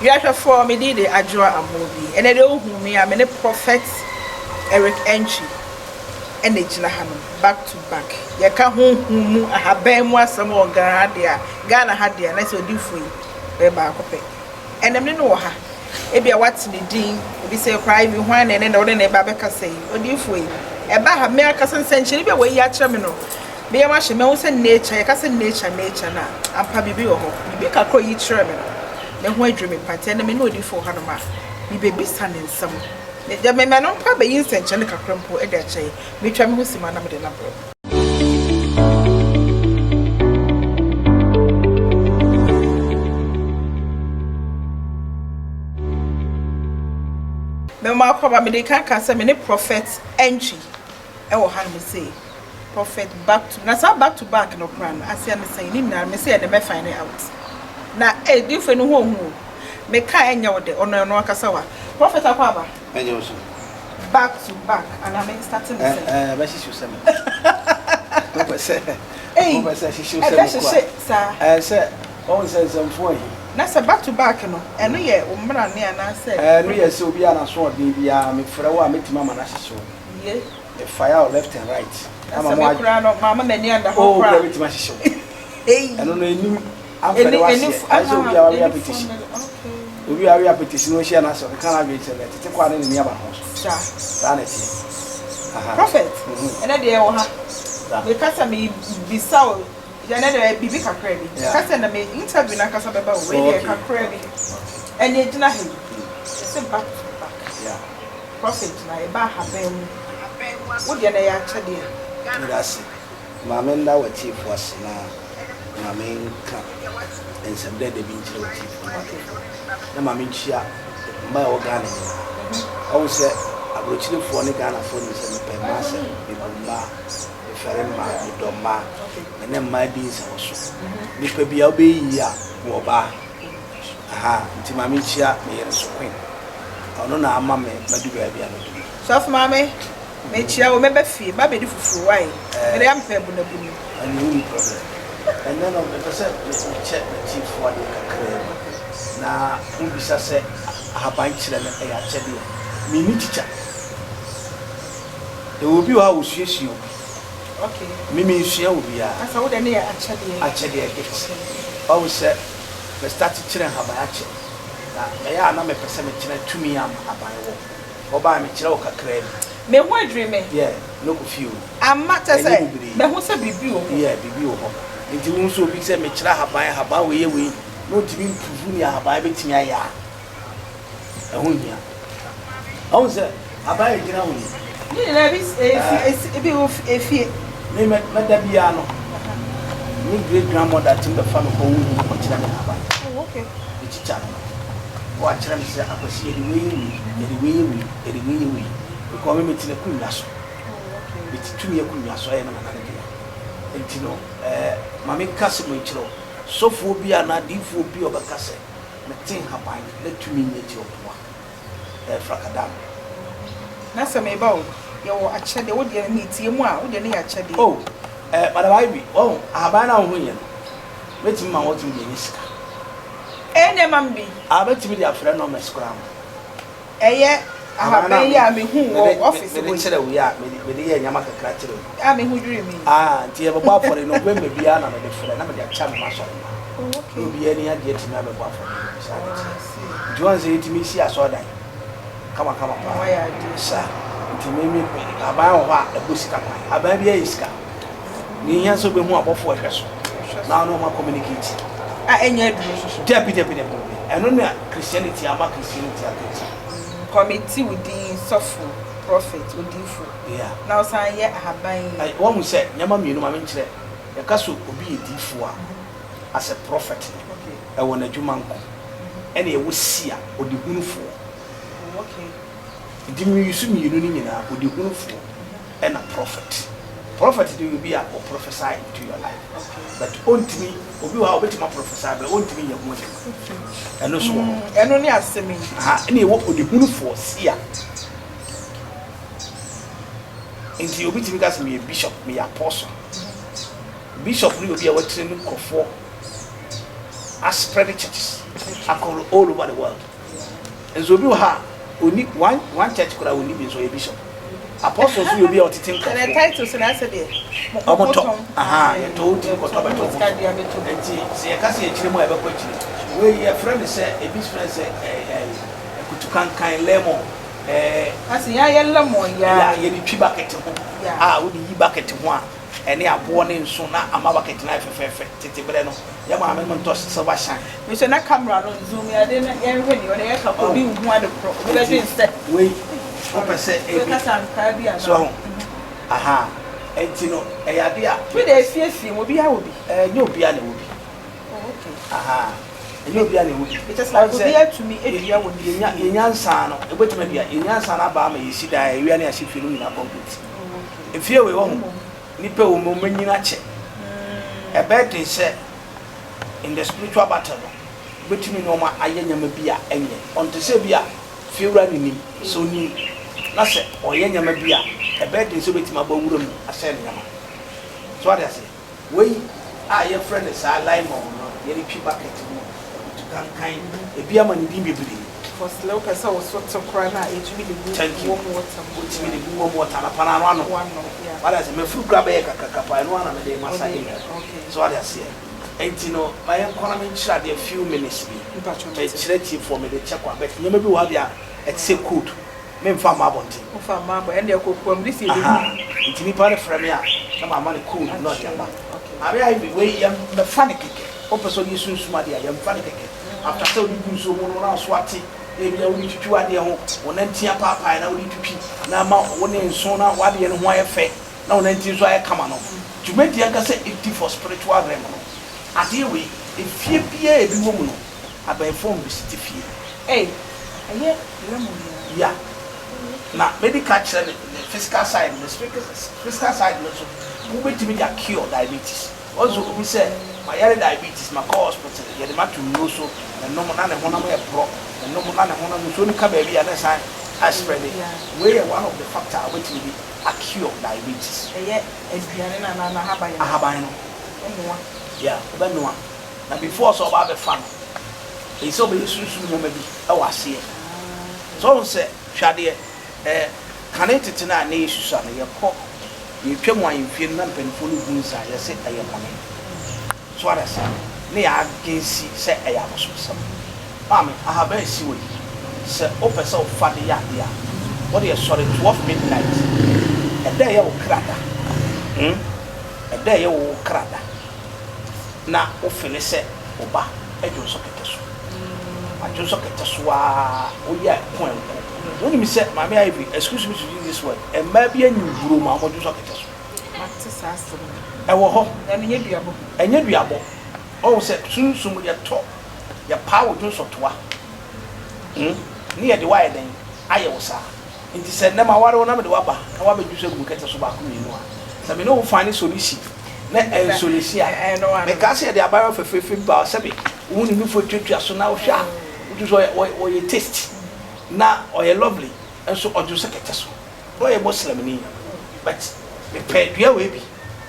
Wiahwɛfoɔ, me din de Adwoa Amobi. Ɛnɛ deɛ wohu me a, me ne Prophet Eric Antwi ɛna gyina hanom back to back. Yɛka honhom mu ahaban mu asɛm wɔ Ghana ha deɛ a, Ghana ha deɛ a, na sɛ odiyifoɔ yi ɔyɛ baako pɛ. Ɛnɛ me ne no wɔ ha. Ebia woate ne din, ebi sɛ koraa Ivy hwan na ɛnɛ na wode ne ba bɛkasa yi, odiyifoɔ yi. Ɛba ha, me ankasa nsɛnkyerɛnne bi a wayi akyerɛ me no, me yam ahye, mahu sɛ nature, yɛka sɛ nature, nature no a, ampa biribi wɔ hɔ. Biribi kakra a oyi kyerɛɛ me no, me ho adwiri me pa. Nti ɛnɛ me ne odiyifoɔ wɔ hanom a, mebɛbisa ne nsɛm. Me deɛ mema no mpo abɛyi nsɛnkyerɛnne kakra mpo de akyerɛ yɛn. Metwa me ho simma na mede no abrɛ wo. Mema akɔba mede kan ka sɛ me ne Prophet Antwi wɔ hanom sei. Prophet back to na saa back to back no koraa no aseɛ ne sɛn ne nyinaa me sɛ yɛde mɛ find out. Na eh difoɔ no ho ohu o. Meka ɛnyɛ wo dɛ ɔno ɔno ankasa wa. Prophet akɔ aba. Ɛnyɛ wo so. Back to back anaa me start ne sɛn. Ɛɛ ɛbɛhyehye wo sɛ me. Wopɛ sɛ wopɛ sɛ ɛhyehye wo sɛ me kɔ a. Ɛbɛhyehye saa. Ɛɛ sɛ wɔn sɛ nsɛmfo ahi. Na sɛ back to back no ɛno yɛ wo mmrane anaasɛ. Ɛno yɛ sɛ obi a n'asoɔden biara mefrɛ wo a mɛtumi ama no ahyehye wo. Ye. Me fire wo left and right. Na sɛ me koraa no mamma m'ani anda hɔ koraa. Oh koraa mɛtumi ahyehye wo. Ɛno no ɛnim. Amfɛre w'aseɛ. Ayɛ sɛ obi a wawe apetesi. Obi a wawe apetesi na wahyia n'asɛ, ɔkeka n'adwene kyerɛ no, ɛtete kɔ a na n'ani aba ne ho so. Saa na ɛteɛ. Aha. Prophet, ɛnɛ deɛ yɛwɔ ha. Meka sɛ mebisa wo, ɛnɛ deɛ ɛyɛ biribi kakra bi. Meka sɛ na me interview no ankasa bɛba o, wei deɛ kakra bi. Ɛnɛ gyina ha yi, yɛse back to back. Prophet gyina, yɛba ahaban mu. Wo deɛ no ɛyɛ akyɛdeɛ. Meda ase. Ma menna w'atiefo ase na ma menka nsɛm dɛɛdɛ bi nkyerɛ w'atiefo ne w'ahwɛfo, na ma menkyia mma a ɛwɔ Ghana nyinaa. Wahu sɛ aburokyirefoɔ ne Ghanafoɔ nim sɛ mepɛ mmaa asɛm, mebu mmaa, mefɛre mmaa, medɔ mmaa, me ne mmaa di nsɛwɔso. Nipa biara wobɛyɛ yie a, bu ɔbaa. Ahaa, nti ma menkyia me yere nso, Queen. Ɔno na ama me madu baabi a madu yi. Sɔfo Maame, Mekyia wo, mɛba fie, ma bɛdi fufuo wai, mede ampɛ abunabunu. Ɛnneɛ wonni problem. Ɛnnɛ no mepɛ sɛ mekyɛ m'atiefoɔ adeɛ kakraa bi. Na wobisa sɛ ahaban kyerɛ no ɛyɛ akyɛdeɛ. Menni tikya. Yɛwɔ obi wɔ ha a ɔsuasua obi. Okay. Me mensua obiara. Na sɛ wo deɛ no yɛ akyɛdeɛ. Akyɛdeɛ, gift. Wahu sɛ me starte kyerɛ nhaban akyɛ. Na ɛyɛ a na mepɛ sɛ mekyerɛ tumi a nhaban wɔ. Wɔbae mekyerɛ wo kakraa bi. Me ho adwiri me. Yeah, no kɔ fie o. Amma, kyerɛ Ɛnyɛ sɛ, bebree. mahu sɛ biribi wɔ hɔ. Yeah, biribi wɔ hɔ. Nti wohu sɛ obi sɛ mekyerɛ ahaban, ahaban wei yɛ wei, na ɔntumi mpuvu nea ahaban bɛtumi ayɛ a, ɛho nhia. Wahu sɛ ahaban a ɛgyina hɔ yi. Ne nyinaa ebi efi esi ebi wɔ efie. Me mɛ mɛda biara no, me great grandmother tumi bɛfa me kɔ wo mu kɔkyerɛ me ahaban. Oh, okay. Me tikya no. Na wakyerɛ me sɛ Akwasi yɛde wei yɛ wei, yɛde wei yɛ wei, yɛde wei yɛ wei. Because me mete n'akonnwa so. Mete tumi akonnwa so, ɛyɛ me nana no dea. Nti no eh, ma menka asɛm wei nkyerɛ wo, sɔfoɔ bi anaa diyifoɔ bi a ɔbɛka sɛ mete nhaban na tumi nni akyi ɔboa. Ɛyɛ frakadam. Na sɛ meba o, yɛwɔ akyɛdeɛ, wo deɛ no metie mu a, wo deɛ no yɛ akyɛdeɛ. Oh, eh, Madam Ivy, wahu, ahaban no a wohuiɛ no, mɛtumi ma woatumi de anya sika. Ɛnyɛ ma me bi. Ah, mɛtumi de afrɛ numbers koraa ma. Ɛyɛ ahaban yi a mehuu wɔ office hɔ yi. Mede kyerɛ wo yi a, mede yɛɛ nneɛma kakra kyerɛ wo yi. A me ho dwirii me yi. Ah, nti yɛbɛbɔ afɔre no, November biara na mede frɛ, na mede akyɛ ama m'asɔre mma. Oh, okay. Na obiara ani agye atumi abɛbɔ afɔre no bi, saa na Oh, ɛteɛ. I see. Nti woahu sɛ yɛtumi si asɔredan kamakama paa. Wɔayɛ adeɛ. Saa. Nti me, me, ahaban wɔ hɔ a ɛbɔ sika kwan. Ahaban biara yɛ sika. Nea ehia sɛ obehu abɔfo a ɛhwɛ so na ɔne wɔn akɔmunikati. A ɛnyɛ aduru nso so. Dabi, dabi, dabi, dabi. Ɛno na Christianity ama Christianity aka akyi. Kɔmiti wo din sɔfo, prophet, odiyifo, Yeah. na wosan yɛ ahaban yi. Ɛ, woahu sɛ nneɛma mmienu, ma menkyerɛ. Yɛka sɛ obi yɛ diyifo a, as a prophet no, Okay. ɛwɔ n'adwuma nko. Ɛna ɛwɔ seer, ɔdehunufoɔ. Oh, okay. Nti me use mmienu no nyinaa, ɔdehunufoɔ. ɛna prophet. Prophet de yɛ obi a ɔ prophesy into your life but ɔntumi, obi wɔ hɔ a ɔbɛtumi a prophesy but ɔntumi nyɛ ho adwuma. Ɛno nso wɔ hɔ. Ɛno ne asɛm yi. Aha, ɛna ɛwɔ ɔdehunufoɔ, seer. Nti obi tumi ka sɛ meyɛ bishop, meyɛ apostle. Bishop no yɛ obi a watrain nkurɔfoɔ. aspread churches akɔ all over the world. Nso obi wɔ ha a, ɔnni one one church koraa ɔnni bi nso ɔyɛ bishop. Apostle nso yɛ obi a ɔtete Ɛnɛ nkurɔfoɔ. titles no asɛ deɛ mo Wɔtɔ, motɔn. ahaa, yɛtɔ, wotumi kɔtɔ Yɛtɔ, bɛtɔ wowɔ ho sika so. deɛ abɛtɔ bi. Nti sɛ yɛka sɛ yɛkyerɛ mu a ɛbɛkɔ akyire. Wei yɛfrɛ no sɛ, ebi frɛ no sɛ ɛɛ ɛɛ akutukankan, lemon, ɛɛ. Ase yɛn ayɛ lemon yi Yeah, ara. yɛde twi bucket ho a, wode yi bucket ho a, ɛne aboɔ ne nso na ama bucket no ayɛ fɛfɛɛfɛ. Tete berɛ no, yɛn maame nom ntɔ silver shine. Mesɛ na camera no zoom yɛ ade na yɛnhwɛ nea ɔde yɛ ka kɔ obi nhu ade korɔ obi bɛdwen sɛ. Wei wopɛ sɛ ebi. Wobɛkasa nkraa bi anaa. So ahu? Ahaa. Ɛnti no ɛyɛ ade a. Wei deɛ efie fie mu obiara wɔ bi. Ɛnyɛ obiara na ɛwɔ bi. Oh okay. Ahaa. Ɛnyɛ obiara na ɛwɔ bi. It's just like obiara tumi dua wɔ ne fie. Yɛn nyansa no, ebetumi adua. Yɛn nyansa no aba ama yɛsi dan a ewia ne ase fie no nyinaa concrete. Oh okay. Efie wei wahu, nnipa wɔ mu wɔn anyin akyɛ. Ɛbɛyɛ den sɛ in the spiritual battle no, wobɛtumi ne wɔn ayɛ nneɛma bi a ɛnyɛ. Ɔnte sɛ bi a fiewura no nim. Sɛ ɔnim na sɛ ɔyɛ nneɛma bi a, ɛbɛyɛ den sɛ wobɛtumi abɔ awura mu asɛe ne nneɛma. So wate aseɛ? Wei a yɛfrɛ no saa limon no, yɛde twi bucket mu, akutu kankan, ebi ama no din bebree. Firstly, wopɛ sɛ wo so te koraa no a, yɛtumi de gu Thank you. warm water mu. Wotumi de gu warm water anapa no ano anom. Wanom, yeah. Wate aseɛ? Mafuru koraa bɛyɛ kakraka paa, ɛno ara na mede massage Wode, me. okay. So wate aseɛ? Enti no, ma yɛnkɔ na menkyerɛ adeɛ few minutes bi. Mpakyɛ mate. Mekyerɛ tiefoɔ, mede kyɛ kwa, but nneɛma bi wɔ ha deɛ a, ɛte sɛ code. Memfa mma abɔnten. Womfa mma abɔ, ɛndeɛ kokoam de sɛ yɛbɛhu. Ahaa, nti nipa no frɛ me a, na mama no code na ɔde aba. Maame Ivy, wei yɛmmɛfa no kɛkɛ. Wopɛ sɛ wode yɛ sunsum adeɛ a, yɛmfa no kɛkɛ. After sɛ wode gu nsuo mu no na wo so ate, na ebia wode twitwi w'adeɛ ho, wo nantin apaapae na wode twitwi na ama wo ne nso na w'adeɛ no ho ayɛ fɛ na wo nantin nso ayɛ kama no, dwumadie ankasa a ɛdi for spiritual realm no, adeɛ wei, efie biara a ebi wɔ mu no, abɛɛfoɔ mvisiti fie. Ei, ɛyɛ lemon yi ara. Yeah. Na medi ka kyerɛ ne ne physical side no, physical side no nso, wobɛtumi de a cure diabetes. Wɔn nso obi sɛ mayare diabetes, makɔ hospital, yɛde me ato nnuro so, menom na ne honam yɛ porɔ, menom na ne honam nsuo no ka baabi a na ɛsan aspreade. Wei yɛ one of the factor a wobɛtumi de a cure diabetes. Ɛyɛ aduane no anaa n'ahaban no? Ahaban no. Wonoa? Yeah, wobɛnoa. Na before sɛ ɔba abɛfa no, ɛyɛ sɛ ɔbɛyɛ sunsum nneɛma bi wɔ aseɛ. So wohu sɛ, hwɛ adeɛ, eh, kane tete no a na yɛsusua no, yɛkɔ, yɛtwa mu ahemfie no na mpanimfoɔ no gu nsa a, yɛse ɛyɛ bɔne. So wate aseɛ? Ne yɛn adwene si sɛ ɛyɛ abosomsɛm. Maame, ahaban a ɛsi hɔ yi, sɛ wopɛ sɛ wofa de yɛ adeɛ a, wo deɛ sɔre 12 midnight, ɛda a ɛyɛ wo kra da, hmm, ɛda a ɛyɛ wo kra da, na wo fele sɛ wo ba dwonsɔ kɛtɛ so. Adwonsɔ kɛtɛ so aa woyɛ a ɛko a ɛnkɔ. Wonim sɛ Maame Ivy, excuse me to use this word, mmaa bi anyi huro ma wɔn dwonsɔ kɛtɛ so. Mate saa asɛm no. Ɛwɔ hɔ. Ɛno nyɛ duabɔ. Ɛnyɛ duabɔ. Ɔhu sɛ sunsum yɛtɔ, yɛpaa wo dwonsɔ toa, hmm, ne yɛde wo ayɛ dɛn? Ayɛ wo saa. Nti sɛ nnɛ maware wo na mede wo aba na woabɛdwo so agu me kɛtɛ so baako mmienu a, sɛ me ne wo find solution na ɛnsolusi a, mekaa sɛ yɛde abaayewa fɛfɛɛfɛ bi baa hɔ, sɛbe wohu ne nufu atuatua so na wohwɛ a wotu sɛ ɔyɛ ɔyɛ taste na ɔyɛ lovely nso ɔdwo sɛ kɛtɛ so. Na ɔyɛ Muslimni but mepɛ dua wei bi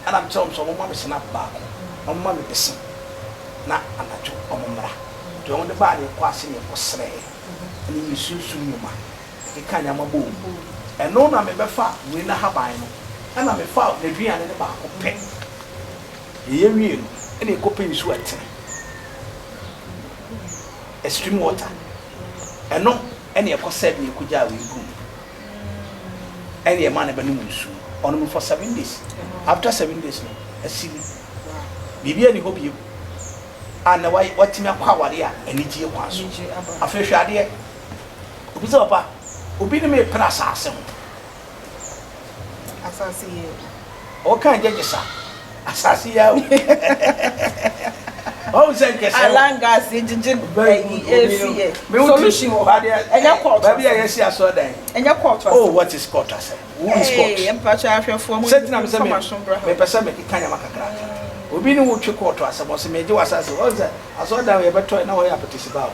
ɛna mekyerɛ wɔn sɛ wɔmma me snap baako na wɔmma me bese na anadwo wɔmmra. Nti wɔde baa na yɛkɔɔ ase na yɛkɔsrɛɛ ɛne yɛ sunsum nnwuma. Mekeka nneɛma bɔɔ mu. Ɛno na mebɛfa wei n'ahaban no, ɛna mefaa n'aduane no baako pɛ. Yɛyɛ wiee no, ɛna yɛkɔpɛ nsuo a ɛtene, stream water. Ɛno ɛna yɛkɔsɛɛ de yɛkɔgyaa wei guu mu. Ɛna yɛmaa no bɛnom nsuo. Ɔnom for 7 days. After 7 days no, asili. Biribi ani hɔ bio a na watumi akɔ aware a anigyeɛ kwan so. Afei hwɛ adeɛ. Obi sɛ papa, obi ne me repere asase ho. Asase yɛ. Ɔka judges a, asase yɛ o. Ɔhu sɛ nkɛsɛ. Alangas gyegye ɛyi efi yɛ. Solution wɔ hɔ. Ɛnyɛ court asɛm. Baabi a yɛsi asɔ dan. Ɛnyɛ court asɛm. Oh, what is court asɛm? Who is court? Ee, mpakyɛ ahwɛfoɔ mo Sɛ tina mi sɛ me mfa mepɛ sɛ mekeka nyama kakraka. Obi ne wo twe court asɛm ɔsɛ megye wɔ asase. Ɔhu sɛ asɔ dan yɛbɛtɔ na hɔ yɛ apɛtɛsi ba o.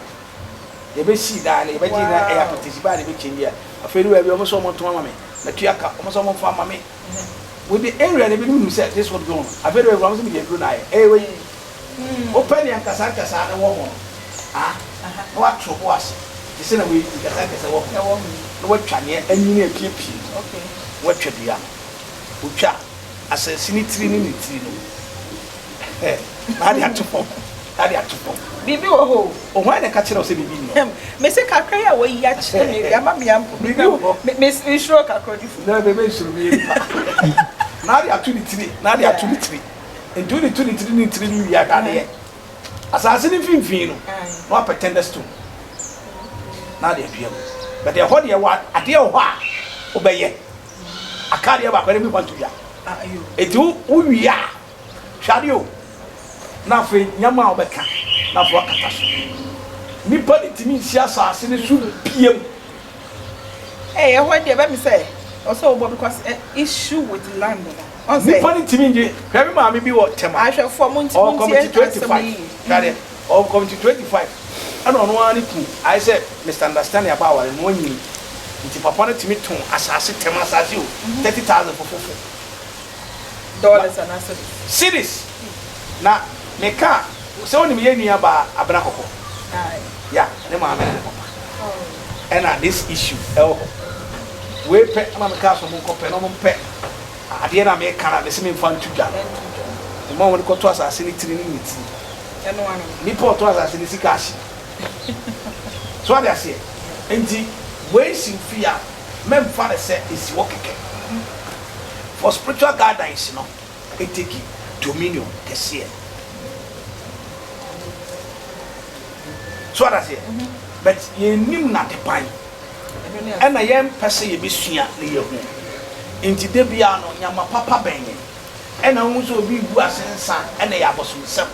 Yɛbɛsii dan no, yɛbɛgyee na ɛyɛ apɛtɛsi baa na yɛbɛkyɛngyi a, afei ne baabi a wɔn sɛ wɔn ntɔn ama me, matua ka, wɔn sɛ wɔn mfa ama me. With the area no, ebinom nim sɛ this what go on. Afei de baabi wɔn sɛ mede aduro na ayɛ. Ɛyɛ wei. Wopɛ nea nkasɛɛ nkasɛɛ no wɔ ho no a, na woato bo ase te sɛ na wei nkasɛɛ nkasɛɛ wɔ ho, na woatwa nea anyini apiepie no, na woatwa dua no. Wotwa asɛnse ne tiri ne ne tiri no, na ade ato fam, na ade ato fam. Biribi wɔ hɔ o. O, hwan na ɛka kyerɛ wo sɛ biribi nni hɔ? Mese kakra yi a wayi akyerɛ me yi, ama me ampo. Biribi wɔ hɔ. Me, me, mensuro kakra odifo. Daabi, mensuro, meyɛ nipa. Na ade ato ne tiri, na ade ato ne tiri. Nti wode to ne tiri ne tiri no wie a, hwɛ adeɛ. Asase no mfimfini no, na wapɛ tender stone na ade adua mu. But ɛhɔ deɛ, wɔ adeɛ wɔ hɔ a wobɛyɛ. Aka adeɛ baako, ɛne mefa nto dwa. Nti wowie a, hwɛ adeɛ o, na afei nneɛma a wobɛka, na afei wakata so. Nipa no ntumi nsi asase no so biem. Hey, ɛhɔ deɛ bɛ mi sɛ ɔsɛ ɔbɔ because eh, issue with land no. Ɔn sɛ. Nipa no ntumi ngye. Hwɛ me maame bi wɔ Tema. Ahwɛfoɔ mo nti Ɔwɔ mo committee ntie 25. asɛm yi. Hwɛ adeɛ, ɔwɔ committee 25. Ɛna ɔno ara ne kun ayɛ sɛ misunderstanding aba aware no wanyini. Nti papa no tumi tɔn asase, Tema asase o, 30,000 fofofo. Dollars anaa cedis? Cedis. Na meka sɛ wonim yɛn nua baa Abena Kɔkɔ. Aye. Yeah, ne maame ne ne papa. Ɛna this issue ɛwɔ hɔ. Wei pɛ ɛna mekaa sɛ ɔmo nkɔ pɛ na ɔmo mpɛ adeɛ na meka na mese memfa nto dwa no. Mema wɔn kɔtɔ asase ne tiri ne ne tiri. Ɛno ano. Nipa ɔtɔ asase ne sika ahye. So ade aseɛ. Nti wei si wo fie a mɛmfa no sɛ esi hɔ kɛkɛ. For spiritual guidance no, etake dominion kɛseɛ. So ade aseɛ. But yɛnnim n'adeban. Ɛna yɛmpɛ sɛ yɛbɛsua na yɛahu. Nti da biara no, nyama papa bɛn yɛn. Ɛna wohu sɛ obi regu ase nsa ɛna ɛyɛ abosomsɛm.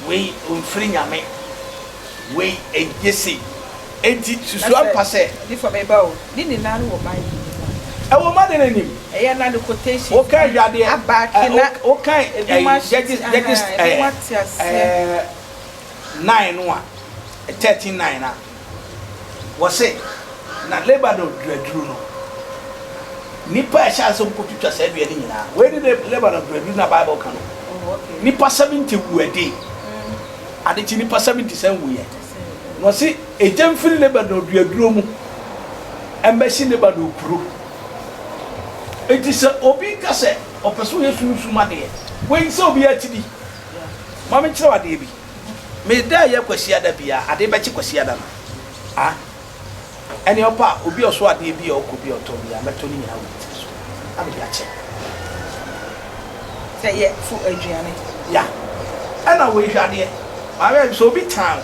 Wei ɔmfiri Nyame. Wei ɛnyɛ sei. Enti susu ampa sɛ. Odifoɔ meba o, ne nyinaa no wɔ Bible no mu anaa? Ɛwɔ mu adɛn na nnim? Ɛyɛ na de quotations Wokan bi hwɛ adeɛ, abaake na wokan ebinom ɛyi Judges ahyɛ, Judges ahaa, ebinom ate aseɛ. ɛɛ 9 no a, 13 9 no a, Wɔse, na Lebanon duaduru no, nnipa a ɛhyɛ ase sɛ wɔkɔtwitwa saa dua no nyinaa, wei ne Lebanon duaduru no a Bible ka no, nnipa 70 wu a day. Ade kye nnipa 70 san wuiɛ. Na ɔse, egya mfiri Lebanon duaduro mu mmɛhye Lebanon kuro. Enti sɛ obi ka sɛ ɔpɛ sɛ ɔyɛ sunsum adeɛ, wei sɛ obiara ti di. Ma menkyerɛ wo adeɛ bi. Me da yɛ Kwasiada biaa ade bɛkye Kwasiada no ah Ɛneɛ ɔpɛ a obi a ɔso adeɛ bi a ɔkɔ bi a ɔtɔ biaa mɛtɔ ne nyinaa wɔ ne tiri so na mede akyɛ. Sɛ yɛ fo aduane. Ya ɛna wei hwɛ adeɛ maame sɛ obi tan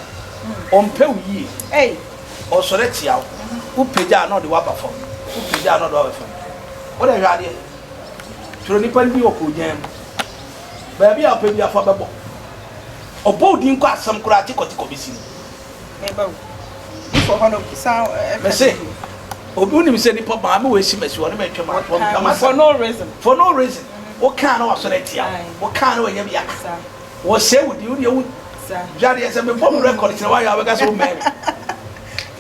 wo ɔmpɛ wo yie Ei. Ɔsɔre tia wo wo pagya a na ɔde wo aba fam wo pagya a na ɔde wo aba fam wo deɛ hwɛ adeɛ twerɛ nipa no din wɔ koogyan mu baabi a ɔpɛ biaa fa bɛbɔ. Ɔbɔ wo din kɔ asɛm koraa tikɔtikɔ bɛsi no. Meba o. Bi kɔ hɔ no san ɛka Mese obi wonim sɛ nipa maame wei si masi ɔne me atwam a ɔmpɛ m'asɛm. For no reason. For no reason. Wo kaa na wasɔre atia wo. Wo kaa na wanya bi aka. Wɔsɛe wo din wo deɛ wo dwa deɛ sɛ mebɔ me record kyerɛ wo ayɛ a wobɛka sɛ wommɛn me.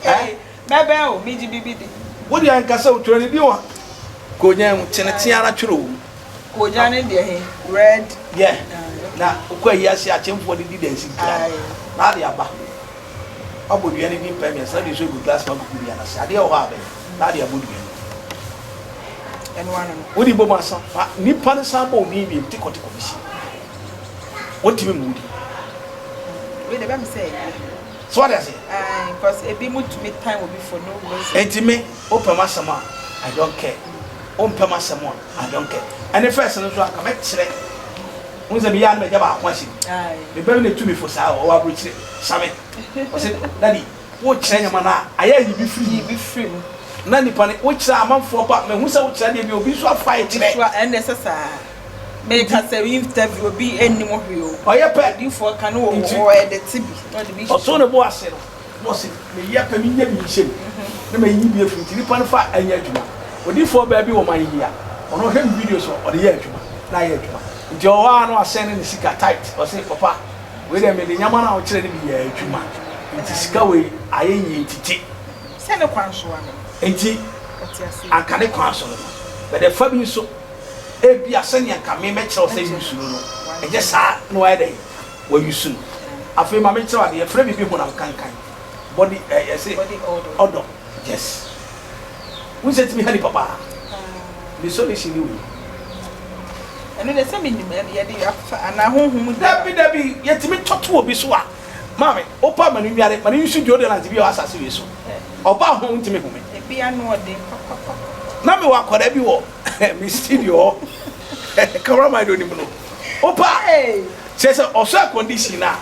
Eh? Mɛbɛn o, megye biribi di. Wo deɛ nka sɛ wotwerɛ ne din wɔ koogyan mu, tene tea ara twerɛ wɔ mu. Koogyan ne deɛ he? Red. Yeah, na wokɔ ayi ase akyemfoɔ de di dansi nkira no, na ade aba. Woabɔ dua no din mpɛn mmiɛnsa, na wode nsuo agu glass mu agugu dua no ase. Adeɛ wɔ hɔ a bɛyɛ, na ade abɔ dua no din. Ɛno ano no. Wode bɔ mu asa, fa nipa no san bɔ wo din bio, tikɔtikɔ bɛsi. Wɔntumi mmu wo din. Wei deɛ ɛbɛyɛ me sɛ ɛyɛ. So wate aseɛ? Ae, cause ebi mo tumi tan obi for no reason. Enti me, wopɛ m'asɛm a, I don't care. Wompɛ m'asɛm a, I don't care. Ɛne first no nso anka mɛkyerɛ. Wohu sɛ meyɛ a na magya baako ahyɛ mu. Me ba bi na etu me fo saa, ɔwɔ aburokyire, Same. Ɔse, Daddy, wokyerɛ nneɛma no a, ayɛ a yi bi firi mu. Yi bi firi mu. Na nipa no, wokyerɛ a amanfoɔ ba, mahu sɛ wokyerɛ adeɛ bi a, obi nso afa rekyerɛ. Obi nso a, ɛnna ɛsɛ saa. Meka sɛ interview obi nnim hwee o. Ɔyɛ pɛ. Odiyifoɔ ka no wɔ wɔ ɛdete bi na ɔde bi hyehyɛ. Ɔtoo ne bo ase no na ɔse meyɛ pɛ menya bi nhyɛ mu na mayiyi bi afiri nti nipa no fa nyɛ adwuma. Odiyifoɔ baa bi wɔ man yi a ɔno ɔhwɛ me videos a ɔde yɛ adwuma na ayɛ adwuma nti ɔwɔ hɔ ara na wasɛne ne sika tight ɔse papa wei deɛ mede nneɛma no a wokyerɛ no bi yɛɛ adwuma nti sika wei ayɛ yie nti gye. Sɛ ne kwan so ano. Nti Ɔte aseɛ. anka ne kwan so no no but ɛfa bi nso. Ebia sɛnea anka me mɛkyerɛ wo sɛ use no no, ɛnyɛ saa na wayɛ dɛn? Wɔayusu no. Afei ma menkyerɛ wo ade, yɛfrɛ biribi honam kankan, body eh, yɛse Body odour. odour, yes. Wohu sɛ ɛtumi ha nipa paa. Me solution ne wei. Ɛno deɛ sɛ menim, ɛno yɛde afa anaa honhom mu deɛ a. Dabi, dabi, yɛtumi tɔ to obi so a, maame, wopɛ a ma no nnware, ma no nsu deodorant bi a ɛwɔ asase wei so. Ɔbaa ho a wontumi home. Ebi ano ɔden papapapa. Na mewɔ akwadaa bi wɔ me studio hɔ, cameraman deɛ onim no. Wopɛ a, kyerɛ sɛ ɔsɔ air condition no a,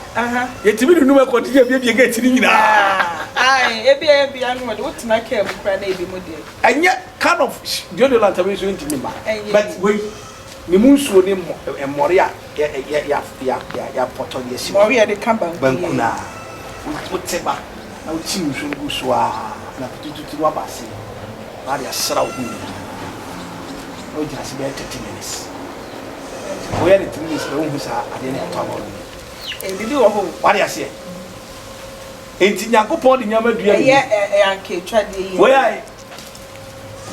yɛtumi de num air condition abiebie gate no nyinaa. Ae, ebi a ebi ano ɔde, wotena kaa mu koraa na ebi mu deɛ. Ɛnyɛ kind of deodorant a wei nso ntumi mma, but wei ne mu nsuo ne mmɔre a yɛapɔtɔ de asi hɔ. Mmɔre a yɛde ka banku yɛ. Banku no a, wote ba na wokyi nsuo no gu so ara na tutututu na waba ase na wode asra wo ho nyinaa na wogyina ase bɛyɛ 30 minutes. Woyɛ no 3 days pɛ wonhu saa adeɛ no ɛtɔ ama wo no bio. Ɛyɛ biribi wɔ hɔ o. Wate aseɛ? Enti Nyankopɔn de nneɛma dua ne mu. Ɛyɛ ɛyɛ anka etwa deɛ yi. Wei ayi.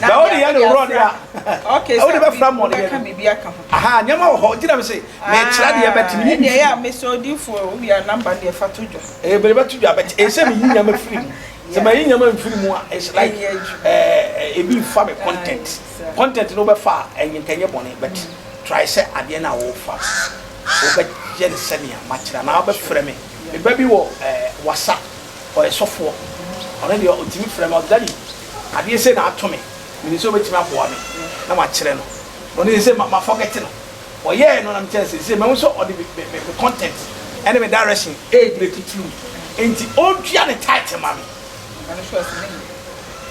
Na Bɛ wode yɛ no worɔ deɛ a. Okay, Wode bɛfra mmɔdeɛ wobɛka no. biribi aka ho. Aha, nneɛma wɔ hɔ. Nti na mese mekyerɛ deɛ but menyi Ɛdeɛ mfiri ɛyɛ a mu. mesɛ odiyifoɔ wowie a number no deɛ fa to dwa. Ɛyɛ bere bɛto dwa but ɛsɛ sɛ meyi nneɛma firi mu. Sɛ mayi nneɛma mfiri mu a it's like Ɛnyɛ adwuma. ɛɛ ebi nfa me content. Aye, Content no wobɛfa a ɛnyɛ nka ɛnyɛ bɔne but try sɛ adeɛ no a worefa no wobɛyɛ no sɛnea makyerɛ anaa wobɛfrɛ me. Me ba bi wɔ ɛɛ wasa ɔyɛ sɔfoɔ ɔno deɛ ɔtumi frɛ me ɔse daddy adeɛ sei na ato me menim sɛ wobɛtumi aboa me na makyerɛ no. Ɔno seesei ma forget no. Ɔyɛɛ no na mekyerɛ no seesei mahu sɛ ɔde me me me content ɛne me direction ɛɛbreki through nti ɔntua ne tithe ma me.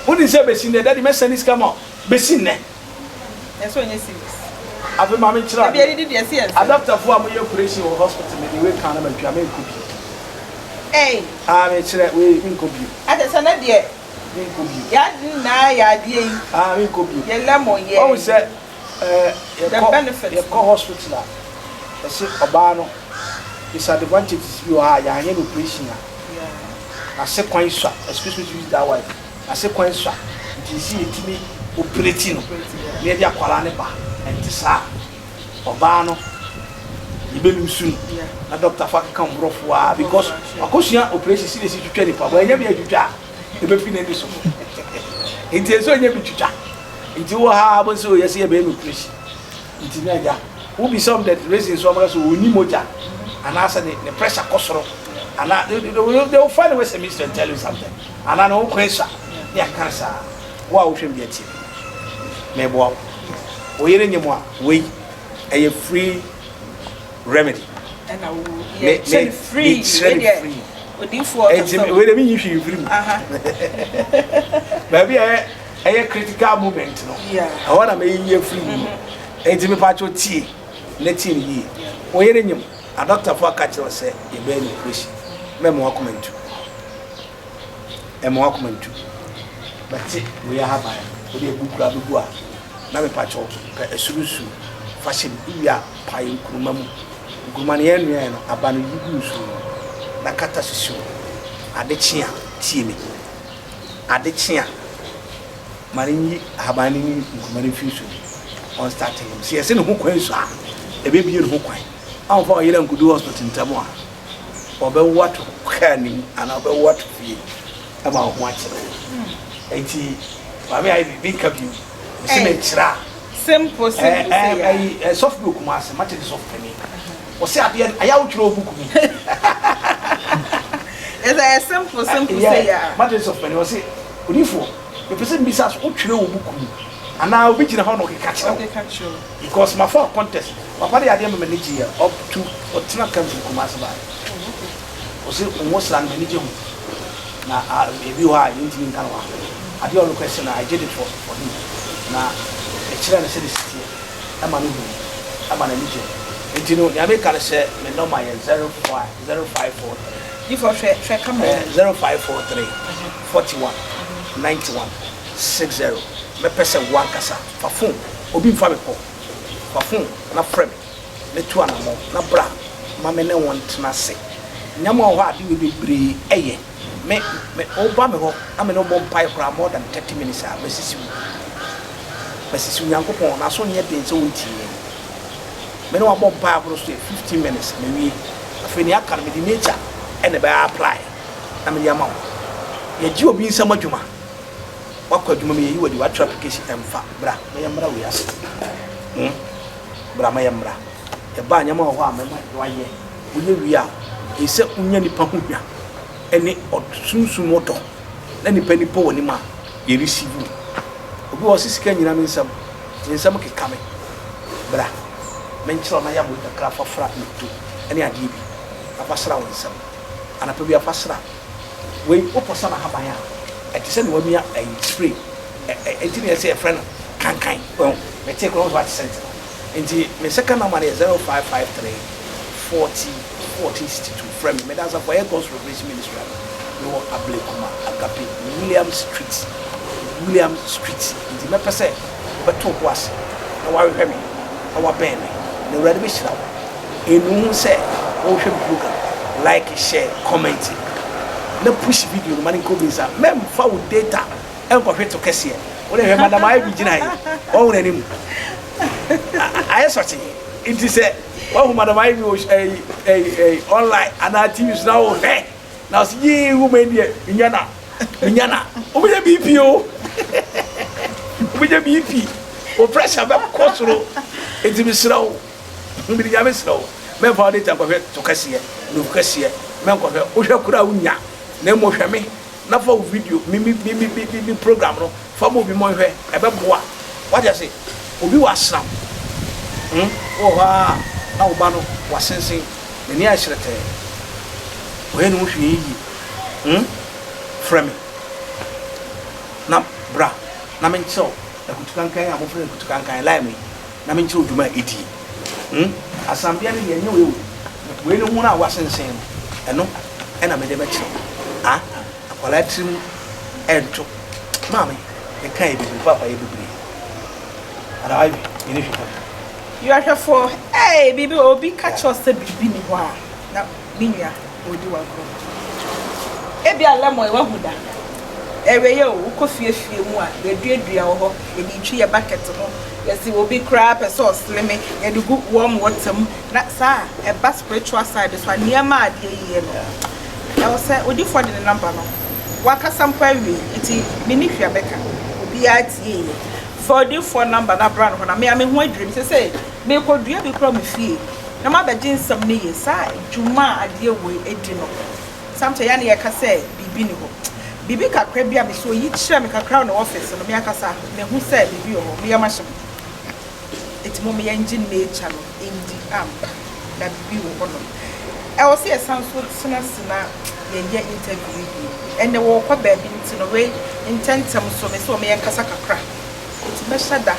Wonim sɛ bɛsi nnɛ daddy mɛsɛne sika ma wo bɛsi nnɛ. Ɛsɛ ɔnyɛ serious. Afei ma menkyerɛ Dabi adeɛ. adidi deɛ ɛsɛ yɛn nsɛm. Adɔktafoɔ a moyɛ operation wɔ hospital mede wei ka na matwa menkɔ bio. Ei. Ah mekyerɛ wei menkɔ bio. Akyɛ sɛ nɛ deɛ. Menkɔ bio. Yɛ ade nyinaa yɛ adeɛ yi. Ah menkɔ bio. Yɛ lemon yɛ. Wahu sɛ eh, The yɛkɔ benefit. yɛkɔ hospital a yɛse ɔbaa no disadvantages bi wɔ ha a yɛanyɛ no operation a Yeah. n'ase kwan sua excuse me to use that word n'ase kwan sua nti yɛsi yɛtumi operate no na yɛde akwadaa no ba ɛnte saa a ɔbaa no yɛbɛlusu no na doctor fo akeka mborɔfo a because wakɔsua operation si na esi twitwa nipa wɔanya bi atwitwa a ɛbɛfi n'ani so nti ɛsɛ ɔnya bi twitwa nti wɔ ha abɔ sɛ yɛsɛ yɛbɛyɛ no operation nti na agya wobisa wɔn the reason so wɔn sɛ ɔni mogya anaasɛ ne ne pressure kɔ soro anaa they, they, they will find a way to and tell you something anaa ne ho kwan sua ne aka saa wo a wohwɛ mi deɛ tie mɛboa wo wo yere nye mu a wei ɛyɛ free remedy Ɛna wo me yɛ kyɛ me no free. me kyerɛ Wei no deɛ free odiyifoɔ eti kasa o. wei de mi nyi hwee mfiri mu Aha. baabi a ɛyɛ ɛyɛ critical moment no Yeah. ɛhɔ na meyiyi afiri mu eti mepa kyɛw tie na tie no yie wo yere nyim adɔktafo aka kyerɛ wo sɛ yɛbɛyɛ no operation mɛma wakoma ntu ɛma wakoma ntu bɛte wei ahaban wode agu kura bɛgu a na mepa kyɛw pɛ ɛsoro nsuo fa hyɛ mu wowie a pae nkuruma mu nkuruma no yɛnnoaɛ no aba no yi gu nsuo mu na kata so si hɔ ade kye a tie me ade kye a ma no nyi ahaban no nyi nkuruma no mfiri nsuo mu ɔnstarte nom sɛ yɛsɛ ne ho kwan su a ɛbɛbie ne ho kwan amfa ɔyere ankɔdu hospital ntam a ɔbɛwo ato kaa no mu anaa ɔbɛwo ato fie ama wo ho akyerɛ wo nti maame ayɛ biribi nka bio mese mekyerɛ a Simple simple sɛ yɛ. ɛyi sɔfo bi wɔ Kumasi mate ne sɔfo panin ɔsɛ adeɛ no ayɛ a wotwerɛ wɔ book mu Ɛsɛ ɛyɛ simple simple sɛ yɛ a. mate ne sɔfo panin ɔsɛ odiyifoɔ mepɛ sɛ mbisa so wotwerɛ wɔ book mu anaa obi gyina hɔ na ɔkeka kyerɛ wo Ɔkeka kyerɛ wo. because mafa contest papa de adeɛ ma m'ani gye yɛ ɔtu ɔtena kam firi Kumasi baeɛ ɔsɛ wo sra no m'ani gye ho na ah, ebi wɔ hɔ a yɛntumi nka no wɔ ha adeɛ a ɔrequest no I did it for him na ɛkyerɛ no sɛde si teɛ ɛma no hu ɛma n'ani gye nti no nea meka no sɛ me number yɛ 05 0543 Difoɔ hwɛ hwɛ camera eh, no. 0543 41 91 60 mɛpɛ sɛ wo ankasa fa phone obi mfa me kɔ fa phone na frɛ me na tu anammɔn na bra ma me ne wo ntena ase nneɛma wɔ hɔ a ade wei bebree ɛyɛ me me woba me hɔ na me ne wo bɔ mpae koraa more than 30 minutes a mɛsisi wo mɛsisi wo nyankopɔn n'aso nyɛ den sɛ wontie yɛn me ne wabɔ mpae aboro so yɛ 15 minutes mawie. Afei nea aka no mede nature na ɛbɛ apply na mede ama wo. Yɛgye obi nsam adwuma, woakɔ adwuma mu yɛyi wo adi, woatwerɛ application, ɛmfa, bra ma yɛmmra wei ase. Hmm? Bra ma yɛmmra. Yɛba a nneɛma wɔ hɔ a mɛma woayɛ. Woyɛ wie a, ɛsɛ sɛ wonya nipa ho hwa ne sunsum ɔdɔ na nipa ani bɔ w'anim a yɛ receive wo. Obi wɔ hɔ ɔse sika nnyina me nsam, me nsam keka me. Bra menkyerɛ wo na yam wei kakra fa fra nkuto ne adeɛ bi na fa sra wo nsam. Anapa biara fa sra. Wei wopɔ sa n'ahaban a, ɛte sɛ nea wamia ayi spray. Ɛ ɛ enti na yɛsɛ yɛfrɛ no kankan. Wahu? Metee koraa wohu sɛ wate scent no. Nti me second number no yɛ 0553 40 14 62. Frɛ me. Meda asafo a ɛyɛ God's Revelation Ministry ano. Mewɔ Ablekuma Agape Williams Street. Williams Street. Nti mɛpɛ sɛ wobɛto wo bo ase na woahwehwɛ me na woabɛn me. Na Awurade bɛhyira wo. Nnu ho sɛ wohwɛ me program. Like, share, comment na push video no ma no nkɔ obi nsa. Mɛmfa wo data nkɔhwe to kɛseɛ. Wo deɛ hwɛ Madam Ivy gyina he, wahu n'anim? Ayɛ sɔkyee. Nti sɛ wahu Madam Ivy wɔ ɛyi ɛyi ɛyi online anaa TV so na wohwɛ na ɔsi yee woman deɛ menya na menya na wobɛnya BP o wobɛnya BP wo pressure bɛkɔ soro. Nti mesrɛ wo mede Nyame srɛ wo mɛmfa wo data nkɔhwɛ to kɛseɛ nufu kɛseɛ mɛnkɔhwɛ wohwɛ koraa wonya na mmom hwɛ me na fa wo video me me me me me me program no fa ma obi ma ɔnhwɛ ɛbɛboa wate ase obi wɔ asram hmm wɔ hɔ a na wo ba no wasensen n'ani ayɛ hyerɛtɛɛ ɔyɛ ne ho hwee yie hmm frɛ me na bra na menkyerɛw akutukankan a mofrɛ no akutukankan lime yi na menkyerɛw dwuma a ɛdie hmm asrambea no deɛ ɛnyɛ wei o wei no ho no a wasensen no ɛno ɛna mede bɛkyerɛw ah Akwadaa tirim ɛnto. Maame, yɛka yɛ bebree, paapa yɛ bebree. Ada Ivy, yɛne hwɛ ka. Yɛhwɛfoɔ, ee, biribi obi ka kyerɛ sɛ biribi ni hɔ a, na me nua ɔredi w'agorɔ. Ebia lemon yi wahu da. Ɛwɛyɛ o, wokɔ fie fie mu a, yɛduadua wɔ hɔ, yɛde retwi yɛ bucket ho, yɛsi obi koraa pɛ sɛ ɔsleme, yɛde gu warm water mu. Na saa ɛba spiritual side so a, nneɛma a adeɛ yi yɛ no, Ɛwɔ sɛ odifoɔ de ne number no wakasa mpo awie nti menni hwee a mɛka obiara tieeɛ fa odifoɔ number no abra no hɔ na me a me ho adwiri me sesei merekɔ dua bi koraa me fie na mabɛgye nsɛm no yie saa dwuma a adeɛ wei adi no sometimes yɛ a na yɛka sɛ biribi ni hɔ biribi kakra bi a mesɛ oyi kyerɛ me kakra wɔ ne office no me ankasa mehu sɛ biribi wɔ hɔ me yam ahye me Enti mom yɛngye nature no ndi ampa na biribi wɔ hɔ nom. Ɛwɔ sɛ yɛsan nso tena ase na yɛyɛ interview yi bio. Ɛnnɛ wɔrekɔ baabi nti no wei ntɛntɛm so mese wɔn yɛnkasa kakra. Enti mɛhyɛ da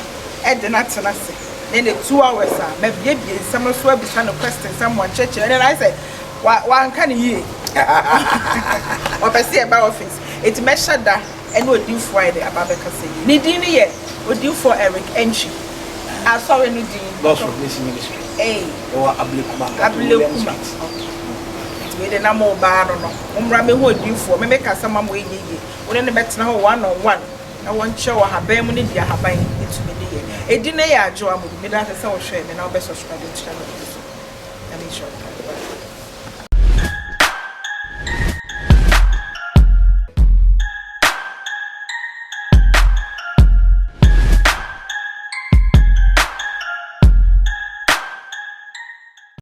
de no atena ase na ɛnɛ 2 hours a mabiebie nsɛm no so abisa no questions ama wakyerɛkyerɛ. Ɛnɛ no ayɛ sɛ wanka no yie. Ɔpɛ sɛ yɛba office. Enti mɛhyɛ da ne odiyifoɔ ayɛ dɛ aba abɛkasa yi. Ne din no yɛ Odiyifoɔ Eric Antwi. Asɔre no din. God's Revelation Ministry. Ei. Ɛwɔ Ablekuma, Gato Williams Street. Okay. Nti wei de na mo baa no no, mommra mmɛhu odiyifoɔ. Me mekasa ma mo ɛnyɛ yie. Wo ne no bɛtena hɔ one on one na wɔnkyerɛ wo ahaban mu ne deɛ ahaban tumi de yɛ. Edin no yɛ Adwoa Amodu. Meda ase sɛ wohwɛɛ me na wobɛ subscribe to channel yi so. Nyame nhyira wo paa.